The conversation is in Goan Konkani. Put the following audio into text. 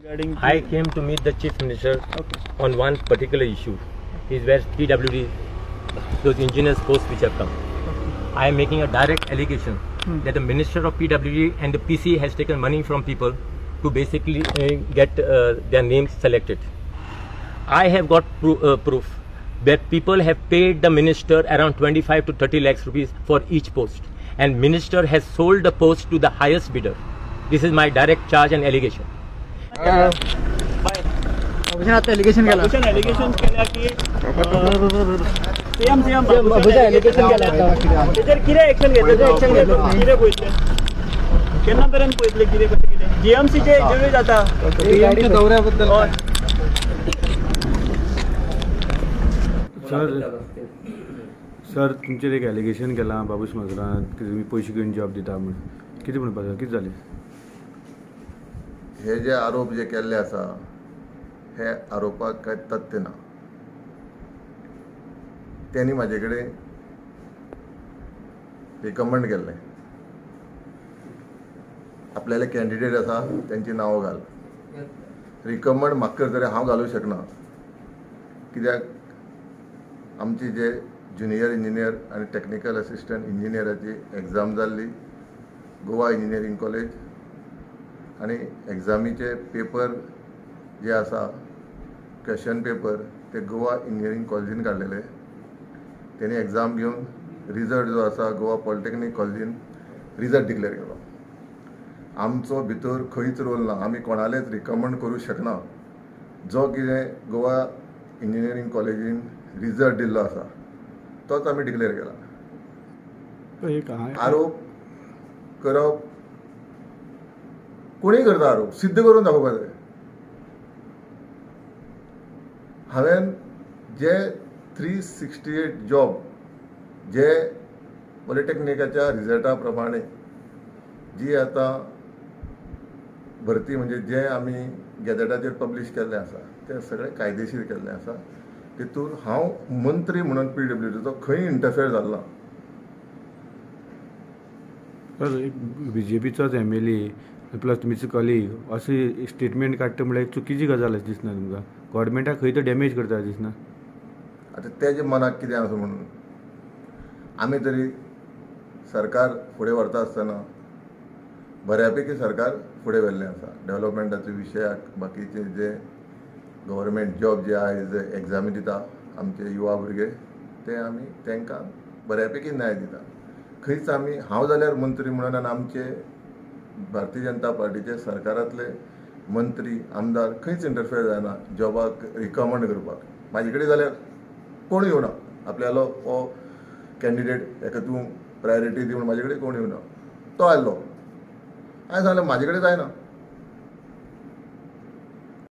I came to meet the Chief Minister on one particular issue, is where PWD, those engineers posts which have come. I am making a direct allegation that the Minister of PWD and the PC has taken money from people to basically get their names selected. I have got proof that people have paid the minister around 25 to 30 lakhs rupees for each post, and minister has sold the post to the highest bidder. This is my direct charge and allegation. Allegation केल्या की सीएम एलिगेशन केल्या तेजेर कितें एक्शन घेतले? कितें पळयतले, केन्ना पर्यंत पळयतले, कितें कशें कितें जीएमसीचे इंटरव्यू जाता दौऱ्या बद्दल? सर तुमचेर एक एलिगेशन केलां बाबूश मजरान की तुमी पयशे घेवन जॉब दिता म्हूण, कितें म्हणपाचें, कितें जालें? हे जे आरोप जे केल्ले आसा हे आरोपाक कांय तथ्य ना. तेणी म्हाजे कडेन रिकमंड केल्लें, आपल्याले कॅन्डिडेट आसा तेंची नांवां घाल. रिकमंड म्हाका करतले हांव घालूंक शकना, कित्याक आमची जे ज्युनियर इंजिनियर आनी टॅक्निकल असिस्टंट इंजिनियराची एग्जाम जाल्ली गोवा इंजिनियरींग कॉलेज, आनी एग्जामीचे पेपर जे आसा क्वेश्चन पेपर ते गोवा इंजिनियरींग कॉलेजीन काडलेले. तेणी एग्जाम घेवन रिजल्ट जो आसा गोवा पॉलिटेक्नीक कॉलेजीन रिजल्ट डिक्लेअर केलो. आमचो भितर खंयच रोल ना, आमी कोणालेच रिकमंड करूं शकना. जो कितें गोवा इंजिनियरींग कॉलेजीन रिजल्ट दिल्लो आसा तोच आमी डिक्लेअर केला. आरोप करप कोणीय करता, आरोप सिद्ध करून दाखोवपा जाय. हांवें जे 368 जॉब जे पॉलिटेक्निकाच्या रिजल्टा प्रमाणे जी आतां भरती म्हणजे जे आमी गॅजेटाचेर पब्लीश केल्लें आसा तें सगळें कायदेशीर केल्लें आसा. तितून हांव मंत्री म्हणून पीडब्ल्यूडीचो खंय इंटरफेयर जालो ना. सर, एक बीजेपीचोच एमएलए प्लस तुमचो कॉलीग अशें स्टेटमेंट काडटा म्हळ्यार एक चुकीची गजाल अशें दिसना तुमकां? गव्हर्मेंटाक खंय तो डॅमेज करता दिसना? आतां तेजे मनाक कितें आसा म्हणून आमी तरी सरकार फुडें व्हरता आसतना बऱ्यापैकी सरकार फुडें व्हेल्लें आसा. डेवलपमेंटाच्या विशयाक बाकीचे जे गव्हर्मेंट जॉब जे आयज एग्जामी दिता आमचे युवा भुरगे ते आमी तांकां बऱ्यापैकी न्याय दिता. खंयच आमी हांव जाल्यार मंत्री म्हणून आनी आमचे भारतीय जनता पार्टीचे सरकारांतले मंत्री आमदार खंयच इंटरफेयर जायना जॉबाक रिकमंड करपाक. म्हाजे कडेन जाल्यार कोण येवना, आपल्यालो हो कॅन्डिडेट हेका तूं प्रायोरिटी दी म्हूण म्हाजे कडेन कोण येवना. तो आयलो, हांवें सांगलें म्हाजे कडेन जायना.